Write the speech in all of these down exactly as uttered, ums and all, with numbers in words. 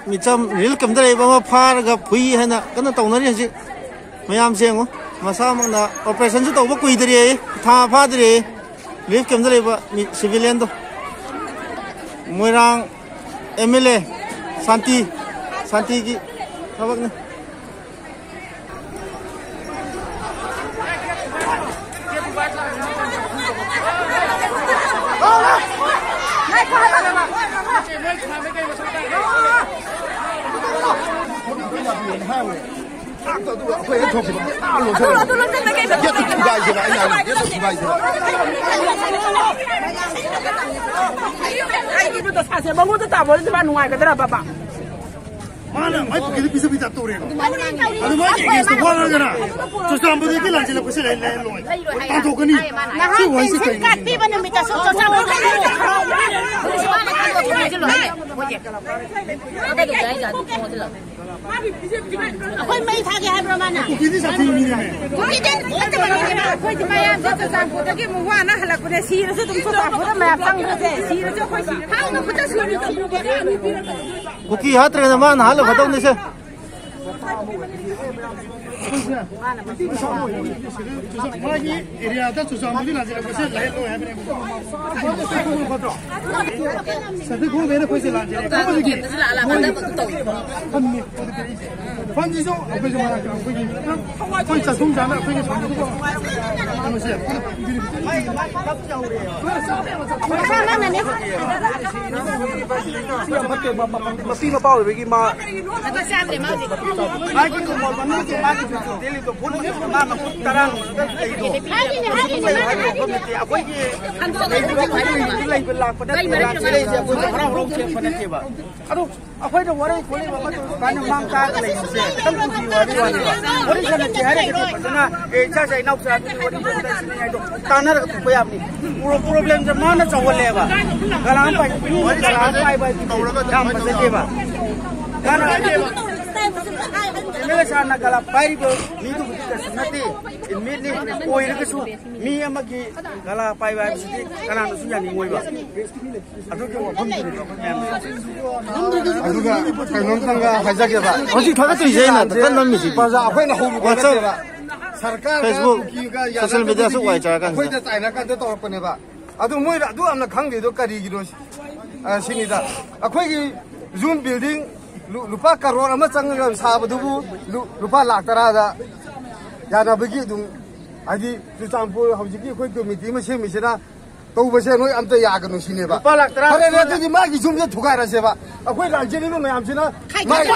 ꯃꯤꯆꯝ ꯔꯤꯂꯤꯐ ꯀꯦꯝꯞꯇ ꯂꯩꯕ ꯑꯃ ꯐꯥꯔꯒ ꯐꯨꯏ ꯍꯥꯏꯅ ꯀꯟꯅ ꯇꯧꯅꯔꯤ ꯍꯧꯖꯤꯛ꯫ ꯃꯌꯥꯝꯁꯦ ꯌꯦꯡꯉꯨ, ꯃꯁꯥꯃꯛꯅ ꯑꯣꯄꯔꯦꯁꯟꯁꯨ ꯇꯧꯕ ꯀꯨꯏꯗ꯭ꯔꯤ, ꯊꯥ ꯐꯥꯗ꯭ꯔꯤ꯫ ꯔꯤꯂꯤꯐ ꯀꯦꯝꯞꯇ ꯂꯩꯕ ꯃꯤ, ꯁꯤꯚꯤꯂꯤꯌꯟꯗꯣ꯫ ꯃꯣꯏꯔꯥꯡ ꯑꯦꯝ ꯑꯦꯜ ꯑꯦ ꯁꯥꯟꯇꯤ, ꯁꯥꯟꯇꯤꯒꯤ ꯊꯕꯛꯅꯤ꯫ ꯑꯩꯈꯣꯏ ꯍꯦꯛ ꯊꯣꯛꯈꯤꯕ ꯑꯥ ꯂꯣꯟꯊꯣꯔꯛꯑꯦ꯫ ꯒꯦꯠꯇꯨ ꯊꯨꯒꯥꯏꯁꯦꯕ, ꯑꯩꯅ ꯍꯥꯏꯅ ꯒꯦꯠꯇꯨ ꯊꯨꯒꯥꯏꯁꯦꯕ꯫ ꯑꯩꯒꯤ ꯗꯁꯥꯁꯦ ꯃꯉꯣꯟꯗ ꯇꯥꯕ ꯑꯣꯏꯔꯗꯤ ꯃꯥ ꯅꯨꯡꯉꯥꯏꯒꯗ꯭ꯔꯥ ꯕꯕꯥ? ꯃꯥꯅ ꯃꯥꯏ ꯄꯨꯈ꯭ꯔꯤꯗ ꯄꯤꯖꯕꯤ ꯇꯥꯏꯞ ꯇꯧꯔꯦꯕ꯫ ꯑꯗꯨ ꯃꯥꯒꯤ against ꯇ ꯋꯥ ꯉꯥꯡꯒꯅ ꯆꯨꯔꯆꯥꯟꯄꯨꯔꯗꯒꯤ ꯂꯥꯟꯖꯦꯜꯂꯛꯄꯁꯦ ꯂꯩ-, ꯂꯩꯔꯣꯏ꯫ ꯇꯥꯟꯊꯣꯛꯀꯅꯤ꯫ ꯁꯤ ꯋꯥꯍꯩꯁꯦ ꯀꯩꯅꯣ? ꯄꯤꯕ ꯅꯨꯃꯤꯠꯇꯁꯨ ꯆꯨꯔꯆꯥꯟꯄꯨꯔꯗꯒꯤ ꯑꯩꯈꯣꯏ ꯃꯩ ꯊꯥꯒꯦ ꯍꯥꯏꯕ꯭ꯔꯣ ꯃꯥꯅ? ꯀꯨꯀꯤꯗꯤ ꯁꯥꯊꯤ ꯃꯤꯅꯦꯃꯦ꯫ ꯀꯨꯀꯤꯗꯤ ꯑꯝꯇ ꯃꯥꯟꯅꯗꯦꯕ꯫ ꯑꯩꯈꯣꯏꯗꯤ ꯃꯌꯥꯝꯁꯦ ꯆꯨꯔꯆꯥꯟꯄꯨꯔꯗꯒꯤ ꯑꯃꯨꯛ ꯋꯥꯅ ꯍꯜꯂꯛꯄꯅꯦ꯫ ꯁꯤꯔꯁꯨ ꯑꯗꯨꯝ ꯆꯨꯔꯆꯥꯟꯄꯨꯔꯗ ꯃꯌꯥꯝ ꯆꯪꯈ꯭ꯔꯁꯦ꯫ ꯁꯤꯔꯁꯨ ꯑꯩꯈꯣꯏ ꯁꯤ-, ꯍꯥꯎꯅ ꯈꯨꯠꯇ ꯁꯨꯔꯤ ꯆꯠꯂꯨꯒꯦ꯫ ꯀꯨꯀꯤ ꯍꯥꯠꯇ꯭ꯔꯦꯅ ꯃꯥꯅ ꯍꯥꯠꯂ ꯐꯗꯧꯅꯤꯁꯦ꯫ ꯃꯥꯒꯤ ꯑꯦꯔꯤꯌꯥꯗ ꯆꯨꯔꯆꯥꯟꯄꯨꯔꯗꯤ ꯂꯥꯟꯖꯦꯜꯂꯛꯄꯁꯦ ꯂꯩꯔꯣꯏ ꯍꯥꯏꯕꯅꯦꯕꯀꯣ꯫ ꯁꯦꯟꯇ꯭ꯔꯦꯜ ꯒꯣꯔꯃꯦꯟꯅ ꯑꯩꯈꯣꯏꯁꯦ ꯂꯥꯟꯖꯦꯜꯂꯦ ꯈꯪꯕꯗꯒꯤ ꯃꯣꯏ ꯐꯟꯅꯤ꯫ ꯐꯟꯁꯤꯁꯨ ꯑꯩꯈꯣꯏꯁꯨ ꯃꯔꯛꯇ ꯑꯩꯈꯣꯏꯒꯤ ꯑꯩꯈꯣꯏ ꯆꯥꯛꯈꯨꯝ ꯆꯥꯅ ꯑꯩꯈꯣꯏꯒꯤ ꯐꯟꯗꯨꯀꯣ ꯀꯩꯅꯣꯁꯦ ꯃꯄꯤ ꯃꯄꯥ ꯑꯣꯏꯕꯒꯤ ꯃꯥ ꯃꯥꯒꯤ ꯇꯨꯃꯣꯜ ꯃꯅꯨꯡꯒꯤ ꯃꯥꯒꯤ ꯗꯦꯜꯂꯤꯗꯣ ꯄꯨꯟꯅ ꯃꯥ ꯃꯐꯨꯠ ꯇꯔꯥ ꯂꯩꯗꯣ꯫ ꯂꯩꯕ ꯍꯥꯏꯕ ꯋꯥꯐꯝ ꯅꯠꯇꯦ꯫ ꯑꯩꯈꯣꯏꯒꯤ ꯂꯩꯕ ꯂꯥꯛꯄ ꯅꯠꯇꯦ꯫ ꯂꯥꯛꯆꯔꯤꯁꯦ ꯑꯩꯈꯣꯏꯁꯨ ꯍꯔꯥꯎ ꯍꯔꯥꯎ ꯆꯦꯟꯕ ꯅꯠꯇꯦꯕ꯫ ꯑꯗꯨ ꯑꯩꯈꯣꯏꯅ ꯋꯥꯔꯩ ꯈꯣꯠꯂꯩ ꯑꯃ ꯇꯧꯔꯁꯨ ꯀꯥꯟꯗ ꯃꯥꯡ ꯀꯥꯔꯒ ꯂꯩꯕꯁꯦ ꯈꯤꯇꯪ ꯀꯨꯀꯤ ꯋꯥꯔꯤ ꯋꯥꯅꯦꯕ꯫ ꯋꯥꯔꯤ ꯁꯥꯟꯅꯁꯦ ꯍꯥꯏꯔꯒꯗꯤ ꯐꯖꯅ, "ꯑꯦ, ꯏꯆꯥꯁꯦ, ꯏꯅꯥꯎꯆꯥ, ꯑꯗꯨꯗꯤ ꯋꯥꯔꯤ ꯋꯥꯇꯥꯏ ꯁꯥꯟꯅꯩ ꯍꯥꯏꯗꯣ ꯇꯥꯟꯅꯔꯒ ꯊꯣꯛꯄ ꯌꯥꯕꯅꯤ꯫ ꯄ꯭ꯔꯣ-, ꯄ꯭ꯔꯣꯕ꯭ꯂꯦꯝꯁꯦ ꯃꯥꯅ ꯆꯥꯎꯍꯜꯂꯦꯕ꯫ ꯒꯂꯥ ꯑꯃ ꯄꯥꯏ-, ꯃꯤ ꯑꯃ ꯒꯂꯥ ꯑꯃ ꯄꯥꯏꯕ ꯍꯥꯏꯁꯤꯗꯤ ꯌꯥꯝ ꯐꯖꯗꯦꯕ꯫ ꯃꯥꯅ ꯑꯦꯝ ꯑꯦꯜ ꯑꯦ ꯁꯥꯔꯅ ꯒꯂꯥ ꯄꯥꯏꯔꯤꯕ ꯃꯤꯗꯨꯕꯨꯗꯤ ꯀꯩꯁꯨ ꯅꯠꯇꯦ, ꯏꯟꯃꯤꯠꯅꯤ꯫ ꯑꯣꯏꯔꯒꯁꯨ ꯃꯤ ꯑꯃꯒꯤ ꯒꯂꯥ ꯄꯥꯏꯕ ꯍꯥꯏꯕꯁꯤꯗꯤ ꯀꯅꯥꯅꯁꯨ ꯌꯥꯅꯤꯡꯉꯣꯏꯕ꯫ ꯑꯗꯨꯒꯤ ꯋꯥꯐꯝꯗꯨꯅꯤꯕ ꯑꯩꯈꯣꯏ ꯃꯌꯥꯝꯅ ꯑꯗꯨꯒ ꯀꯩꯅꯣꯝꯇꯪꯒ ꯍꯥꯏꯖꯒꯦꯕ꯫ ꯍꯧꯖꯤꯛ ꯊꯥꯒꯠꯇꯣꯏꯁꯦ ꯑꯩꯅ ꯊꯥꯒꯠꯂꯝꯃꯤꯁꯤ꯫ ꯄ꯭ꯔꯖꯥ ꯑꯩꯈꯣꯏꯅ ꯍꯧꯔꯨꯕ WhatsApp, ꯅꯠꯇꯦꯕ꯫ ꯁꯔꯀꯥꯔꯅ Facebook, ꯀꯨꯀꯤꯒ social media ꯑꯁꯨꯛ ꯌꯥꯅꯗꯕꯒꯤ ꯋꯥꯏ ꯆꯥꯏꯔꯀꯥꯟꯁꯤꯗ꯫ ꯑꯩꯈꯣꯏꯗ ꯇꯥꯏꯅꯀꯥꯟꯗ ꯇꯧꯔꯛꯄꯅꯦꯕ꯫ ꯑꯗꯨ ꯃꯣꯏꯅ ꯑꯗꯨ ꯌꯥꯝꯅ ꯈꯪꯗꯦꯗꯣ ꯀꯔꯤꯒꯤꯅꯣ ꯁꯤ-, ꯑ, ꯁꯤꯅꯤꯗ꯫ ꯑꯩꯈꯣꯏꯒꯤ ꯌꯨꯝ building ꯂꯨ-, ꯂꯨꯄꯥ ꯀꯔꯣꯔ ꯑꯃ ꯆꯪꯉꯒ ꯁꯥꯕꯗꯨꯕꯨ ꯂꯨ-, ꯂꯨꯄꯥ ꯂꯥꯈ ꯇꯔꯥꯗ ꯌꯥꯅꯕꯒꯤ ꯑꯗꯨꯝ, ꯍꯥꯏꯗꯤ ꯆꯨꯔꯆꯥꯟꯄꯨꯔ ꯍꯧꯖꯤꯛꯀꯤ ꯑꯩꯈꯣꯏ ꯀꯃꯤꯇꯤ ꯑꯃ ꯁꯦꯝꯃꯤꯁꯤꯅ ꯇꯧꯕꯁꯦ ꯅꯣꯏ ꯑꯝꯇ ꯌꯥꯒꯅꯨ ꯁꯤꯅꯦꯕ꯫ ꯂꯨꯄꯥ ꯂꯥꯈ ꯇꯔꯥ ꯐꯔꯦꯅꯦ, ꯑꯗꯨꯗꯤ ꯃꯥꯒꯤ ꯌꯨꯝꯁꯦ ꯊꯨꯒꯥꯏꯔꯁꯦꯕ꯫ ꯑꯩꯈꯣꯏ ꯂꯥꯛꯆꯔꯤꯕ ꯃꯌꯥꯝꯁꯤꯅ ꯃꯥꯒꯤ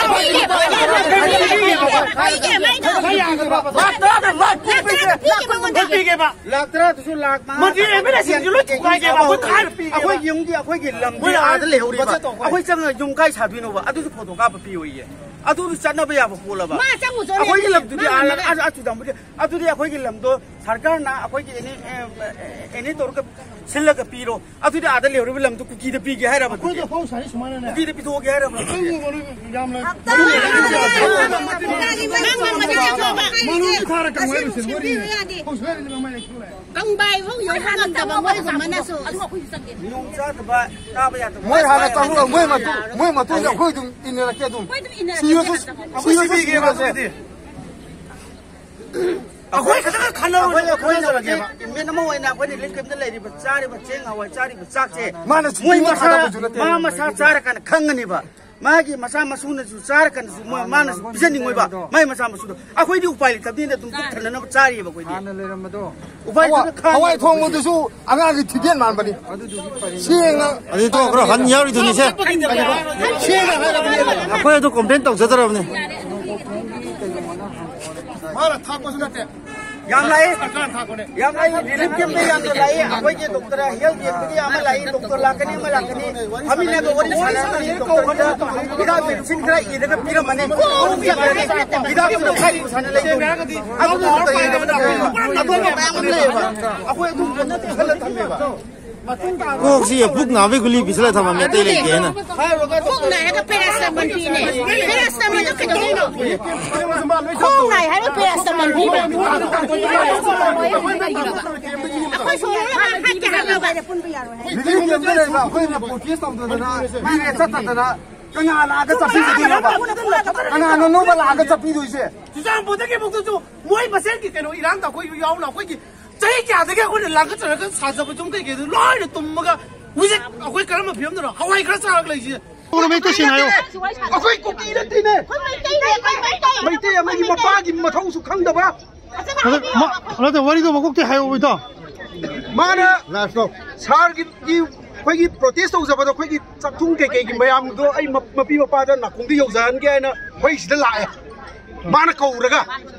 ꯂꯥꯈ ꯇꯔꯥꯗ ꯂꯥꯈ ꯀꯨꯟ ꯄꯤꯒꯦ꯫ ꯂꯥꯈ ꯀꯨꯟ ꯄꯤꯒꯦꯕ꯫ ꯂꯥꯈ ꯇꯔꯥꯗꯨꯁꯨ ꯂꯥꯈ ꯃꯉꯥ ꯃꯗꯨ ꯑꯦꯝ ꯑꯦꯜ ꯑꯦꯁꯤꯡꯁꯨ ꯂꯣꯏ ꯊꯨꯒꯥꯏꯒꯦꯕ꯫ ꯑꯩꯈꯣꯏ ꯈꯥꯏꯔ ꯄꯤꯒꯦꯕ꯫ ꯑꯩꯈꯣꯏꯒꯤ ꯌꯨꯝꯒꯤ, ꯑꯩꯈꯣꯏꯒꯤ ꯂꯝꯒꯤ ꯃꯣꯏ ꯑꯥꯗ ꯑꯥꯗ ꯂꯩꯍꯧꯔꯤꯕ꯫ ꯕꯖꯦꯠ ꯇꯧ-, ꯑꯩꯈꯣꯏ ꯆꯪꯉꯒ ꯌꯨꯝ ꯀꯥꯏ ꯁꯥꯗꯣꯏꯅꯣꯕ? ꯑꯗꯨꯁꯨ ꯐꯣꯇꯣ ꯀꯥꯞꯄ ꯄꯤꯌꯣꯌꯦ꯫ ꯑꯗꯨꯗꯨ ꯆꯠꯅꯕ ꯌꯥꯕ ꯄꯣꯠꯂꯕ? ꯃꯥ ꯆꯪꯉꯨ ꯆꯣ ꯑꯩꯈꯣꯏꯒꯤ ꯂꯝꯗꯨꯗꯤ ꯃꯥ ꯑꯥ-, ꯉꯝꯃꯒ꯫ ꯑꯥ-, ꯑꯥ-, ꯆꯨꯔꯆꯥꯟꯄꯨꯔꯗꯤ꯫ ꯑꯗꯨꯗꯤ ꯑꯩꯈꯣꯏꯒꯤ ꯂꯝꯗꯣ ꯁꯔꯀꯥꯔꯅ ꯑꯩꯈꯣꯏꯒꯤ ꯑꯦꯅꯤ, ꯑꯦ, ꯑꯦꯅꯤ ꯇꯧꯔꯒ ꯁꯤꯜꯂꯒ ꯄꯤꯔꯣ꯫ ꯑꯗꯨꯗꯤ ꯑꯥꯗ ꯂꯩꯍꯧꯔꯤꯕ ꯂꯝꯗꯣ ꯀꯨꯀꯤꯗ ꯄꯤꯒꯦ ꯍꯥꯏꯔꯕ ꯑꯗꯨꯗꯤ? ꯑꯩꯈꯣꯏꯗ ꯐꯧ ꯁꯥꯔꯤ ꯁꯨꯃꯥꯏꯅꯅꯦ꯫ ꯀꯨꯀꯤꯗ ꯄꯤꯊꯣꯛꯑꯒꯦ ꯍꯥꯏꯔꯕ? ꯑꯩꯈꯣꯏꯕꯨ ꯃꯔꯨ ꯌꯥꯝꯅ ꯅꯪ ꯉꯝꯃꯗꯤ ꯆꯠꯈ꯭ꯔꯣꯕ꯫ ꯃꯔꯨꯗꯤ ꯊꯥꯔ ꯀꯪꯍꯜꯂ ꯂꯣꯏꯁꯤꯟꯕ ꯑꯣꯏꯔꯤꯅꯦ꯫ ꯐꯧ ꯁꯥꯔꯤꯗꯨꯅ ꯀꯃꯥꯏꯅ ꯂꯩꯈꯤꯗꯣꯏꯅꯣ? ꯀꯪꯕꯥꯏ ꯐꯥꯎ ꯌꯧꯕ ꯉꯝꯗꯕ ꯃꯣꯏꯒꯨꯝꯕꯅꯁꯨ꯫ ꯅꯤꯌꯣꯝ ꯆꯥꯗꯕ, ꯇꯥꯕ ꯌꯥꯗꯕ꯫ ꯃꯣꯏ ꯍꯥꯟꯅ ꯆꯪꯉꯒ ꯃꯣꯏ ꯃꯇꯨꯡ, ꯃꯣꯏ ꯃꯇꯨꯡꯗ ꯑꯩꯈꯣꯏ ꯑꯗꯨꯝ ꯏꯟꯅꯔꯛꯀꯦ ꯑꯗꯨꯝ꯫ ꯃꯣꯏ ꯑꯗꯨꯝ ꯏꯟꯅꯔꯛꯀꯦ꯫ ꯁꯤꯔꯁꯨ, ꯑꯩꯈꯣꯏ ꯁꯤꯔꯁꯨ ꯁꯤꯕꯤꯒꯦꯕ ꯁꯤꯔꯁꯦ꯫ ꯑꯗꯨꯒꯤꯗꯤ꯫ ꯑꯩꯈꯣꯏ ꯈꯛꯇꯪ ꯈꯟꯅꯔꯣꯏ, ꯑꯩꯈꯣꯏ ꯈꯟꯅꯖꯔꯒꯦꯕ꯫ ꯍꯧꯖꯤꯛ ꯏꯟꯚꯦꯟ ꯑꯃ ꯑꯣꯏꯅ ꯑꯩꯈꯣꯏ ꯔꯤꯂꯤꯐ ꯀꯦꯝꯞꯇ ꯂꯩꯔꯤꯕ ꯆꯥꯔꯤꯕ ꯆꯦꯡ ꯍꯋꯥꯏ ꯆꯥꯔꯤꯕ ꯆꯥꯛꯁꯦ ꯃꯥꯅ ꯃꯣꯏ ꯁꯨꯡꯄꯤ ꯃꯁꯥ, ꯄꯥꯜꯂꯛꯄꯁꯨ ꯅꯠꯇꯦ꯫ ꯃꯥ ꯃꯁꯥ ꯆꯥꯔꯀꯥꯟꯗ ꯈꯪꯒꯅꯦꯕ꯫ ꯃꯥꯒꯤ ꯃꯆꯥ ꯃꯁꯨꯅꯁꯨ ꯆꯥꯔꯀꯥꯟꯗꯁꯨ ꯃꯣꯏ, ꯃꯥꯅꯁꯨ ꯄꯤꯖꯅꯤꯡꯉꯣꯏꯕ꯫ ꯃꯥꯏ ꯃꯆꯥ ꯃꯁꯨꯗꯣ ꯑꯩꯈꯣꯏꯗꯤ ꯎꯄꯥꯏ ꯂꯩꯇꯕꯅꯤꯅ ꯑꯗꯨꯝ ꯄꯨꯛ ꯊꯟꯅꯅꯕ ꯆꯥꯔꯤꯕ ꯑꯩꯈꯣꯏꯗꯤ꯫ ꯍꯥꯟꯅ ꯂꯩꯔꯝꯕꯗꯣ꯫ ꯎꯄꯥꯏ ꯍꯋꯥꯏ, ꯂꯩꯇꯕꯅ ꯈꯥꯡꯉꯤ꯫ ꯍꯋꯥꯏ ꯊꯣꯡꯕꯗꯨꯁꯨ ꯑꯉꯥꯡꯒꯤ ꯊꯤꯗꯦꯟ ꯃꯥꯟꯕꯅꯤ꯫ ꯁꯦꯡꯅ ꯑꯗꯨꯗꯤ ꯇꯣꯛꯈ꯭ꯔꯣ, ꯍꯟ ꯌꯥꯎꯔꯤꯗꯨꯅꯤꯁꯦ꯫ ꯁꯦꯡꯅ ꯍꯥꯏꯔꯕꯅꯦ꯫ ꯑꯩꯈꯣꯏ ꯑꯗꯨ ꯀꯣꯝꯄ꯭ꯂꯦꯟ ꯇꯧꯖꯗ꯭ꯔꯕꯅꯦ꯫ ꯃꯥꯅ ꯊꯥꯛꯄꯁꯨ ꯅꯠꯇꯦ꯫ ꯌꯥꯝ ꯂꯥꯛꯏ꯫ ꯁꯔꯀꯥꯔꯅ ꯊꯥꯛꯄꯅꯦ꯫ ꯌꯥꯝ ꯂꯥꯛꯏ꯫ ꯔꯤꯂꯤꯐ ꯀꯦꯝꯞꯇ ꯌꯥꯝꯅ ꯂꯥꯛꯏ꯫ ꯑꯩꯈꯣꯏꯒꯤ ꯗꯣꯛꯇꯔ ꯍꯦꯜꯊ ꯀꯦꯝꯞꯇꯒꯤ ꯑꯃ ꯂꯥꯛꯏ, ꯗꯣꯛꯇꯔ ꯂꯥꯛꯀꯅꯤ, ꯑꯃ ꯂꯥꯛꯀꯅꯤ꯫ ꯐꯝꯃꯤꯟꯅꯒ ꯋꯥꯔꯤ ꯁꯥꯟꯅꯔꯒꯅꯤ꯫ ꯗꯣꯛꯇꯔꯗ ꯍꯤꯗꯥꯛ ꯃꯦꯗꯤꯁꯤꯟ ꯈꯔ ꯏꯔꯒ ꯄꯤꯔꯝꯃꯅꯤ꯫ ꯍꯤꯗꯥꯛꯇꯨꯅ ꯈꯔ ꯄꯨꯁꯜꯂ ꯂꯩꯗꯣꯏꯅꯤ꯫ ꯑꯗꯨꯅ ꯗꯣꯛꯇꯔ ꯌꯦꯡꯗꯕꯅ ꯐꯩꯌꯦꯕ꯫ ꯑꯇꯣꯞꯄ ꯃꯌꯥꯝ ꯑꯃ ꯂꯩꯌꯦꯕ꯫ ꯑꯩꯈꯣꯏ ꯑꯗꯨꯝ ꯄꯨꯁꯜꯂ ꯊꯝꯃꯦꯕ꯫ ꯀꯣꯛꯁꯤ ꯄꯨꯛ ꯅꯥꯕꯩ ꯒꯨꯂꯤ ꯄꯤꯁꯜꯂ ꯊꯝꯃꯝꯃꯦ, ꯑꯇꯩ ꯂꯩꯇꯦ ꯍꯥꯏꯅ꯫ ꯄꯨꯛ ꯅꯥꯔꯒ ꯄꯦꯔꯥꯁꯤꯇꯥꯃꯣꯜ ꯄꯤꯅꯦ꯫ ꯄꯦꯔꯥꯁꯤꯇꯥꯃꯣꯜ ꯈꯣꯡ ꯅꯥꯏ ꯍꯥꯏꯕ ꯄꯦꯔꯥꯁꯤꯇꯥꯃꯣꯜ ꯄꯤꯕ꯫ ꯑꯩꯈꯣꯏ ꯁꯣꯔ ꯍꯣꯟꯕ ꯍꯥꯠꯀꯦ ꯍꯥꯏꯔꯕ꯫ ꯔꯤꯂꯤꯐ ꯀꯦꯝꯞꯇ ꯂꯩꯕ ꯑꯩꯈꯣꯏꯅ ꯄ꯭ꯔꯣꯇꯦꯁ ꯇꯧꯗꯗꯅ, ꯃꯤꯔꯦ ꯆꯠꯇꯗꯅ, ꯀꯅꯥ ꯂꯥꯛꯑꯒ ꯆꯠꯄꯤꯒꯗꯣꯏꯅꯣꯕ? ꯀꯅꯥꯅꯣꯅꯣꯕ ꯂꯥꯛꯑꯒ ꯆꯠꯄꯤꯗꯣꯏꯁꯦ? ꯆꯨꯔꯆꯥꯟꯄꯨꯔꯗꯒꯤ ꯑꯃꯨꯛꯇꯁꯨ ꯃꯣꯏ ꯃꯁꯦꯟꯒꯤ ꯀꯩꯅꯣ ꯏꯔꯥꯡꯗ ꯑꯩꯈꯣꯏ ꯌꯥꯎꯅ ꯑꯩꯈꯣꯏꯒꯤ ꯆꯍꯤ ꯀꯌꯥꯗꯒꯤ ꯑꯩꯈꯣꯏꯅ ꯂꯥꯡꯒꯠꯆꯔꯒ ꯁꯥꯖꯕ ꯌꯨꯝ ꯀꯩꯀꯩꯗꯣ ꯂꯣꯏꯅ ꯇꯨꯝꯃꯒ ꯍꯧꯖꯤꯛ ꯑꯩꯈꯣꯏ ꯀꯔꯝꯕ ꯐꯤꯕꯝꯗꯅꯣ? ꯍꯋꯥꯏ ꯈꯔ ꯆꯥꯔꯒ ꯂꯩꯁꯤ꯫ ꯃꯩꯇꯩꯁꯤꯡ ꯍꯥꯏꯌꯣ꯫ ꯑꯩꯈꯣꯏ ꯀꯨꯀꯤ ꯅꯠꯇꯦꯅꯦ꯫ ꯑꯩꯈꯣꯏ ꯃꯩꯇꯩꯅꯦ, ꯑꯩꯈꯣꯏ ꯃꯩꯇꯩ꯫ ꯃꯩꯇꯩ ꯑꯃꯒꯤ ꯃꯄꯥꯒꯤ ꯃꯊꯧꯁꯨ ꯈꯪꯗꯕ꯫ ꯅꯠꯇꯦ, ꯃ-, ꯅꯠꯇꯦ, ꯋꯥꯔꯤꯗꯣ ꯃꯀꯣꯛꯇꯩ ꯍꯥꯏꯌꯣ, ꯏꯇꯥꯎ꯫ ꯃꯥꯅ ꯁꯥꯔꯒꯤ, ꯑꯩꯈꯣꯏꯒꯤ ꯄ꯭ꯔꯣꯇꯦꯁ ꯇꯧꯖꯕꯗꯣ, ꯑꯩꯈꯣꯏꯒꯤ ꯆꯥꯛꯊꯨꯡ ꯀꯩꯀꯩꯒꯤ ꯃꯌꯥꯝꯗꯣ ꯑꯩ ꯃ-, ꯃꯄꯤ ꯃꯄꯥꯗ ꯅꯥꯀꯣꯡꯗ ꯌꯧꯖꯍꯟꯒꯦ ꯍꯥꯏꯅ ꯑꯩꯈꯣꯏ ꯁꯤꯗ ꯂꯥꯛꯑꯦ꯫ ꯃꯥꯅ ꯀꯧꯔꯒ,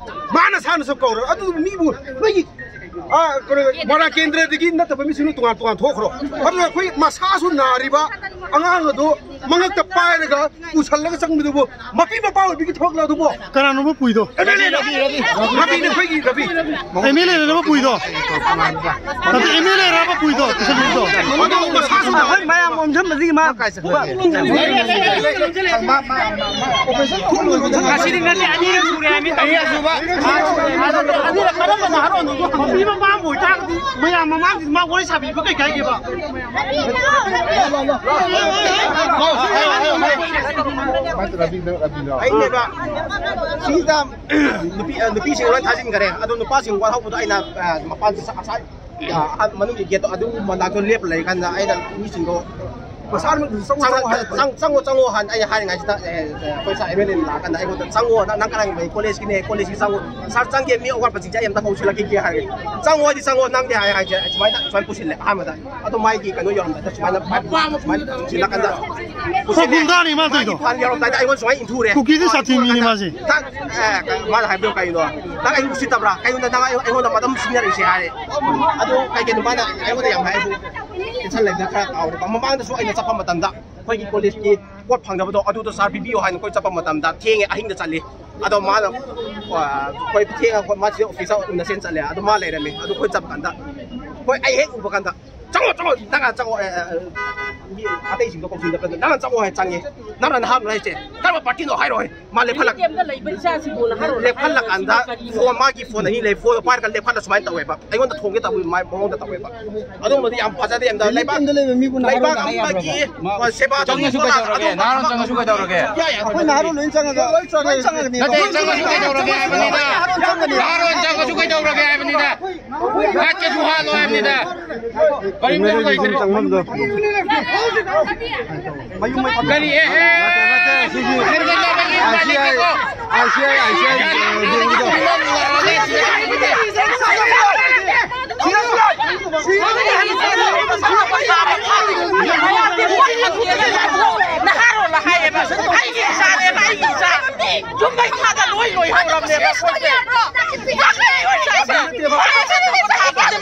ꯃꯥꯅ ꯁꯥꯅꯁꯨ ꯀꯧꯔꯒ, ꯑꯗꯨ ꯃꯤꯕꯨ ꯅꯣꯏꯒꯤ, ꯑꯥ, ꯀꯩꯅꯣ, ꯃꯣꯏꯔꯥꯡ ꯀꯦꯟꯗ꯭ꯔꯗꯒꯤ ꯅꯠꯇꯕ ꯃꯤꯁꯤꯡꯅ ꯇꯣꯉꯥꯟ ꯇꯣꯉꯥꯟ ꯊꯣꯛꯈ꯭ꯔꯣ꯫ ꯑꯗꯨꯅ ꯑꯩꯈꯣꯏ ꯃꯁꯥꯁꯨ ꯅꯥꯔꯤꯕ ꯑꯉꯥꯡ ꯑꯗꯣ ꯃꯉꯛꯇ ꯄꯥꯏꯔꯒ ꯄꯨꯁꯜꯂꯒ ꯆꯪꯕꯗꯨꯕꯨ ꯃꯄꯤ ꯃꯄꯥ ꯑꯣꯏꯕꯒꯤ ꯊꯕꯛꯂꯣ ꯑꯗꯨꯕꯨ? ꯀꯅꯥꯅꯣꯕ ꯄꯨꯏꯗꯣ? M L A Rabi, Rabi. ꯔꯕꯤꯅꯦ, ꯑꯩꯈꯣꯏꯒꯤ Rabi. M L A Rabi ꯄꯨꯏꯗꯣ? ꯅꯠꯇꯦ, ꯑꯦꯝ ꯑꯦꯜ ꯑꯦ ꯔꯕ ꯄꯨꯏꯗꯣ? ꯄꯨꯁꯜꯂꯤꯗꯣ? ꯑꯗꯣ ꯃꯁꯥꯁꯨ ꯅꯥ-, ꯍꯣꯏ, ꯃꯌꯥꯝ ꯑꯣꯝꯁꯤꯟꯕꯁꯤꯒꯤ ꯃꯥ ꯀꯥꯏ ꯆꯠꯈ꯭ꯔꯒꯦ? ꯉꯁꯤꯗꯤ ꯅꯠꯇꯦ, ꯑꯅꯤꯔꯛ ꯁꯨꯔꯦ ꯍꯥꯏꯃꯤ꯫ ꯑꯅꯤꯔꯛ ꯁꯨꯕ? ꯑꯅꯤꯔꯛ ꯀꯔꯝꯕꯅꯣ ꯍꯥꯏꯔꯛꯑꯣꯅꯣ? ꯃꯄꯤ ꯃꯄꯥ ꯑꯃ ꯑꯣꯏꯇꯥꯔꯒꯗꯤ ꯃꯌꯥꯝ ꯃꯃꯥꯡꯁꯤꯗ ꯃꯥ ꯋꯥꯔꯤ ꯁꯥꯕꯤꯕ ꯀꯩ ꯀꯥꯏꯒꯦꯕ? ꯑꯩꯅꯦꯕ ꯁꯤꯗ ꯅꯨꯄꯤ, ꯑ, ꯅꯨꯄꯤꯁꯤꯡ ꯂꯣꯏ ꯊꯥꯖꯤꯟꯈꯔꯦ꯫ ꯑꯗꯣ ꯅꯨꯄꯥꯁꯤꯡ ꯋꯥꯠꯍꯧꯕꯗꯣ ꯑꯩꯅ, ꯑ, ꯃꯄꯥꯟꯗ ꯆ-, ꯑꯁꯥꯏ, ꯑ, ꯑꯍꯥꯟ ꯃꯅꯨꯡꯒꯤ ꯒꯦꯠꯇꯣ ꯑꯗꯨ ꯃꯅꯥꯛꯇ ꯂꯦꯞꯄ ꯂꯩꯔꯤꯀꯥꯟꯗ ꯑꯩꯅ ꯃꯤꯁꯤꯡꯗꯣ ꯃꯁꯥꯃꯛ ꯆꯪꯉꯣ, ꯆꯪꯉꯣ, ꯆꯪꯉꯣ, ꯆꯪꯉꯣ ꯍꯥꯏꯅ ꯑꯩ ꯍꯥꯏꯔꯤꯉꯩꯁꯤꯗ, ꯑꯦ, ꯑꯦ, ꯑꯩꯈꯣꯏ ꯁꯥꯔ ꯑꯦꯝ ꯑꯦꯜ ꯑꯦ ꯂꯥꯛꯑꯀꯥꯟꯗ ꯑꯩꯉꯣꯟꯗ, "ꯆꯪꯉꯣ, ꯅꯪ, ꯅꯪ ꯀꯅꯥꯒꯤ ꯂꯩ? ꯀꯣꯂꯦꯖꯀꯤꯅꯦ, ꯀꯣꯂꯦꯖꯀꯤ ꯆꯪꯉꯣ꯫ ꯁꯥꯔ ꯆꯪꯒꯦ, ꯃꯤ ꯑꯋꯥꯠꯄꯁꯤꯡꯁꯦ ꯑꯩ ꯑꯝꯇ ꯀꯧꯁꯤꯜꯂꯛꯈꯤꯒꯦ" ꯍꯥꯏꯔꯦ꯫ "ꯆꯪꯉꯣ ꯍꯥꯏꯗꯤ ꯆꯪꯉꯣ, ꯅꯪꯗꯤ" ꯍꯥꯏ, ꯍꯥꯏꯁꯦ ꯁꯨꯃꯥꯏꯅ, ꯁꯨꯃꯥꯏꯅ ꯄꯨꯁꯤꯜꯂꯦ ꯑꯍꯥꯟꯕꯗ꯫ ꯑꯗꯣ ꯃꯥꯒꯤ ꯀꯩꯅꯣ ꯌꯧꯔꯝꯗꯥꯏꯗ ꯁꯨꯃꯥꯏꯅ, ꯁꯨꯃꯥꯏꯅ ꯄꯨꯁꯤꯜꯂꯀꯥꯟꯗ ꯄꯨꯁꯤꯜꯂꯦ꯫ ꯒꯨꯟꯗꯥꯅꯤ ꯃꯥ ꯇꯧꯔꯤꯗꯣ꯫ ꯃꯥꯒꯤ ꯐꯥꯟ ꯌꯧꯔꯝꯗꯥꯏꯗ ꯑꯩꯉꯣꯟꯗ ꯁꯨꯃꯥꯏꯅ ꯏꯟꯊꯨꯔꯦ꯫ ꯀꯨꯀꯤꯗꯤ ꯁꯥꯊꯤꯕ ꯃꯤꯅꯤ ꯃꯥꯁꯦ꯫ ꯅꯪ, ꯑꯦ, ꯃꯥꯅ ꯍꯥꯏꯕꯗꯣ ꯀꯩꯅꯣ? "ꯅꯪ ꯑꯩ ꯎꯁꯤꯠꯇꯕ꯭ꯔꯥ? ꯀꯩꯅꯣ ꯅꯪ ꯑꯩꯉꯣꯟꯗ ꯃꯇꯝ ꯁꯤꯖꯤꯟꯅꯔꯤꯁꯦ?" ꯍꯥꯏꯔꯦ꯫ ꯑꯗꯨ ꯀꯩꯒꯤꯅꯣ ꯃꯥꯅ ꯑꯩꯉꯣꯟꯗ ꯌꯥꯝ ꯍꯥꯏꯕꯨ? ꯇꯦꯟꯁꯟ ꯂꯩꯕꯅ ꯈꯔ ꯀꯥꯎꯔꯦꯕ꯫ ꯃꯃꯥꯡꯗꯁꯨ ꯑꯩꯅ ꯆꯠꯄ ꯃꯇꯝꯗ ꯑꯩꯈꯣꯏꯒꯤ ꯀꯣꯂꯦꯖꯀꯤ ꯄꯣꯠ ꯐꯪꯗꯕꯗꯣ ꯑꯗꯨꯗꯣ ꯁꯥꯔ ꯄꯤꯕꯤꯌꯣ ꯍꯥꯏꯅ ꯑꯩꯈꯣꯏ ꯆꯠꯄ ꯃꯇꯝꯗ ꯊꯦꯡꯉꯦ, ꯑꯍꯤꯡꯗ ꯆꯠꯂꯤ꯫ ꯑꯗꯣ ꯃꯥꯅ, ꯑ, ꯑꯩꯈꯣꯏ ꯊꯦꯡꯉꯒ ꯃꯥꯁꯦ ꯑꯣꯐꯤꯁꯇ ꯎꯅꯁꯦꯅ ꯆꯠꯂꯦ꯫ ꯑꯗꯣ ꯃꯥ ꯂꯩꯔꯝꯃꯦ꯫ ꯑꯗꯨ ꯑꯩꯈꯣꯏ ꯆꯠꯄ ꯀꯥꯟꯗ, ꯍꯣꯏ, ꯑꯩ ꯍꯦꯛ ꯎꯕ ꯀꯥꯟꯗ, "ꯆꯪꯉꯣ, ꯆꯪꯉꯣ, ꯅꯪ ꯆꯪꯉꯣ, ꯑꯦ, ꯑꯦ, ꯑꯦ, ꯑꯇꯩꯁꯤꯡꯗꯣ ꯀꯧꯁꯤꯟꯗ ꯅꯪꯅ ꯆꯪꯉꯣ ꯍꯥꯏ ꯆꯪꯉꯦ꯫ ꯅꯪꯅ ꯅꯍꯥꯟ ꯍꯥꯏꯁꯦ ꯀꯔꯝꯕ ꯄꯥꯔꯇꯤꯅꯣ ꯍꯥꯏꯔꯣ꯫ ꯃꯥ ꯂꯦꯞꯍꯜꯂꯛ-, ꯀꯦꯝꯗ ꯂꯩꯕ ꯏꯆꯥꯁꯤꯕꯨ ꯅꯍꯥꯔꯣꯜ ꯂꯦꯞꯍꯜꯂꯀꯥꯟꯗ ꯐꯣꯟ, ꯃꯥꯒꯤ ꯐꯣꯟ ꯑꯅꯤ ꯂꯩ, ꯐꯣꯟ ꯄꯥꯏꯔꯒ ꯂꯦꯞꯍꯜꯂ ꯁꯨꯃꯥꯏꯅ ꯇꯧꯋꯦꯕ꯫ ꯑꯩꯉꯣꯟꯗ ꯊꯣꯡꯒꯦ ꯇꯧꯕꯒꯤ ꯃꯑꯣꯡꯗ ꯇꯧꯋꯦꯕ꯫ ꯑꯗꯨꯒꯨꯝꯕꯗꯤ ꯌꯥꯝ ꯐꯖꯗꯦ꯫ ꯑꯝꯇ ꯂꯩꯕꯥꯛ, ꯂꯩꯕꯥꯛ ꯑꯃꯒꯤ ꯁꯦꯕꯥ ꯇꯧꯕ ꯆꯪꯉꯁꯨ ꯀꯩꯗꯧꯔꯒꯦ? ꯅꯍꯥꯔꯣꯜ ꯆꯪꯉꯁꯨ ꯀꯩꯗꯧꯔꯒꯦ? ꯌꯥꯏ, ꯌꯥꯏ꯫ ꯑꯩꯈꯣꯏ ꯅꯍꯥꯔꯣꯜ ꯂꯣꯏ ꯆꯪꯉꯒ ꯂꯣꯏ ꯆꯪꯉꯒꯅꯤ꯫ ꯅꯠꯇꯦ, ꯆꯪꯉꯁꯨ ꯀꯩꯗꯧꯔꯒꯦ ꯍꯥꯏꯕꯅꯤꯗ? ꯅꯍꯥꯔꯣꯜ ꯆꯪꯉꯁꯨ ꯀꯩꯗꯧꯔꯒꯦ ꯍꯥꯏꯕꯅꯤꯗ? ꯍꯥꯠꯀꯦꯁꯨ ꯍꯥꯠꯂꯣ ꯍꯥꯏꯕꯅꯤꯗ꯫ ꯀꯔꯤ ꯃꯔꯝ ꯂꯩꯇꯅ? ꯆꯪꯐꯝꯗꯣ꯫ ꯀꯔꯤ ꯑꯦꯍꯦ? ꯅꯠꯇꯦ, ꯅꯠꯇꯦ, ꯁꯤꯒꯤ ꯍꯦꯟꯖꯜꯂꯕꯒꯤ I C I, I C I, I C I, ꯑ, ꯕꯦꯡꯒꯤꯗꯣ꯫ ꯅꯍꯥꯔꯣꯜꯅ ꯍꯥꯏꯌꯦꯕ, ꯑꯩꯒꯤ ꯏꯆꯥꯅꯦꯕ, ꯑꯩꯒꯤ ꯏꯆꯥ꯫ ꯌꯨꯝ ꯃꯩ ꯊꯥꯗ ꯂꯣꯏ ꯂꯣꯏꯍꯧꯔꯕꯅꯦꯕ ꯑꯩꯈꯣꯏꯁꯦ꯫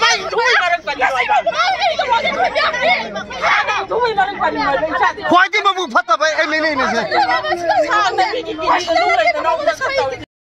ꯃꯥꯏ ꯏꯇꯨꯒꯤ ꯃꯔꯛꯇꯅꯤ꯫ ꯈ꯭ꯋꯥꯏꯗꯒꯤ ꯃꯕꯨꯛ ꯐꯠꯇꯕ ꯑꯦꯝ ꯑꯦꯜ ꯑꯦꯅꯤ ꯁꯦ꯫